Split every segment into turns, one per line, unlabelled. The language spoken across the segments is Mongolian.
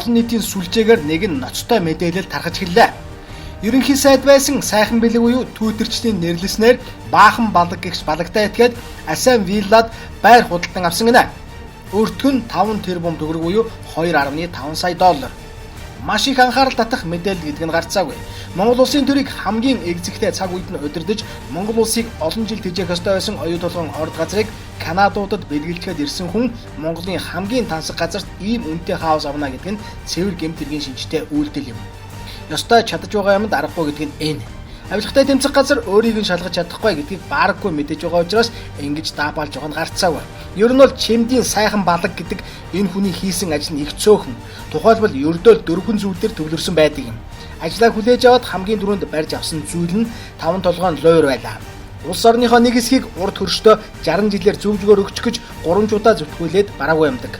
Олон нийтийн сүлжээгээр нэг нь ноцтой мэдээлэл тархаж эхэллээ. Ерөнхий сайд байсан Сайхан бэлэг буюу Түүдэрчний нэрлэснээр Баахан балаг гэгч балагтай этгээд Асайн виллад байр худалдан авсан гинэ. Өртгөн 5 тэрбум төгрөг буюу 2.5 сая доллар. Маш их анхаарал татах мэдээлэл гэдэг нь гарцаагүй. Монгол улсын төрийг хамгийн эгзэгтэй цаг үед нь удирдах, Монгол улсыг олон жил тэжээх ёстой байсан оюу толгойн орд газрыг Канадуудад бэлгэлжгээд ирсэн хүн Монголын хамгийн тансаг газарт ийм үнэтэй хаус авна гэдэг нь цэвэр гэмт хэргийн шинжтэй үйлдэл юм. Ёстой чадаж байгаа юмд аргагүй гэдэг нь энэ. Авилгатай тэмцэх газар өөрийг нь шалгаж чадахгүй гэдгийг бараггүй мэдэж байгаа учраас ингэж даапалж байгаа нь гарцаагүй. Ер нь бол Чимдийн Сайхан балаг гэдэг энэ хүний хийсэн ажил нь их цөөхөн. Тухайлбал ердөөл дөрвөн зүйл дээр төвлөрсөн байдаг юм. Ажлаа хүлээж аваад хамгийн түрүүнд барьж авсан зүйл нь таван толгойн луйвар байлаа. Улс орныхоо нэг хэсгийг урд хөрштөө 60 жилээр зөв зүгээр өгчих гэж 3 удаа зүтгүүлээд бараагүй юмдаг.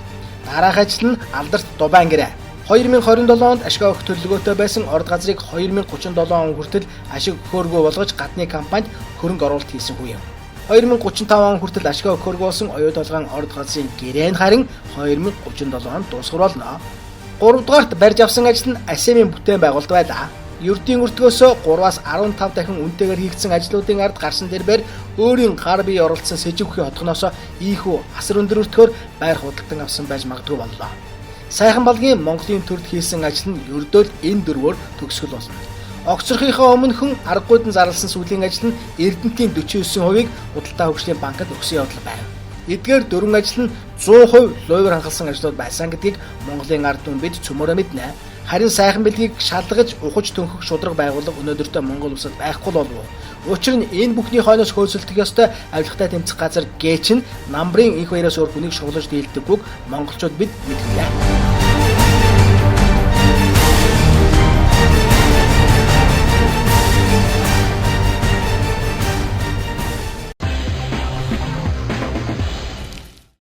Дараах ажил нь алдарт Дубайн гэрээ. 2027 онд ашиг авах төлөвлөгөөтэй байсан орд газрыг 2037 он хүртэл ашиг өгөхөөргүй болгож гадны компанид хөрөнгө оруулалт хийсэн хүн юм. 2035 он хүртэл ашиг өгөхөөргүй болсон оюу толгойн орд газрын гэрээ нь харин 2037 онд дуусгар болно. 3 дугаарт барьж авсан ажил нь Асемийн бүтээн байгуулалт байлаа. Ердийн өртгөөсөө 3-аас 15 дахин үнэтэйгээр хийгдсэн ажлуудын ард гарсан дэрбээр өөрийн гар бие оролцсон сэжиг бүхий хотгоноос ийхүү асар өндөр өртгөөр байр худалдан авсан байж магадгүй боллоо. Сайхан балгийн Монголын төрд хийсэн ажил нь ердөөл энэ дөрвөөр төгсгөл болно. Огцорхийнхоо өмнөхөн аргагүйдэн зарласан сүүлийн ажил нь Эрдэнтийн 49%-ийг худалдаа хөгжлийн банкнд өгсөн явдал байв. Эдгээр дөрвөн ажил нь 100% луйвар хангалсан ажлууд байсан гэдгийг Монголын ард түмэн бид цөмөөрөө мэднэ. Харин Сайхан бэлгийг шалгаж, ухаж төнхөх шударга байгууллага өнөөдөртөө Монгол улсад байхгүй болов уу? Учир нь энэ бүхний хойноос хөөцөлдөх ёстой авилгатай тэмцэх газар гээч нь намрын инх баяраас өөр хүнийг шуглаж дийлдэггүйг монголчууд бид мэдгэлээ.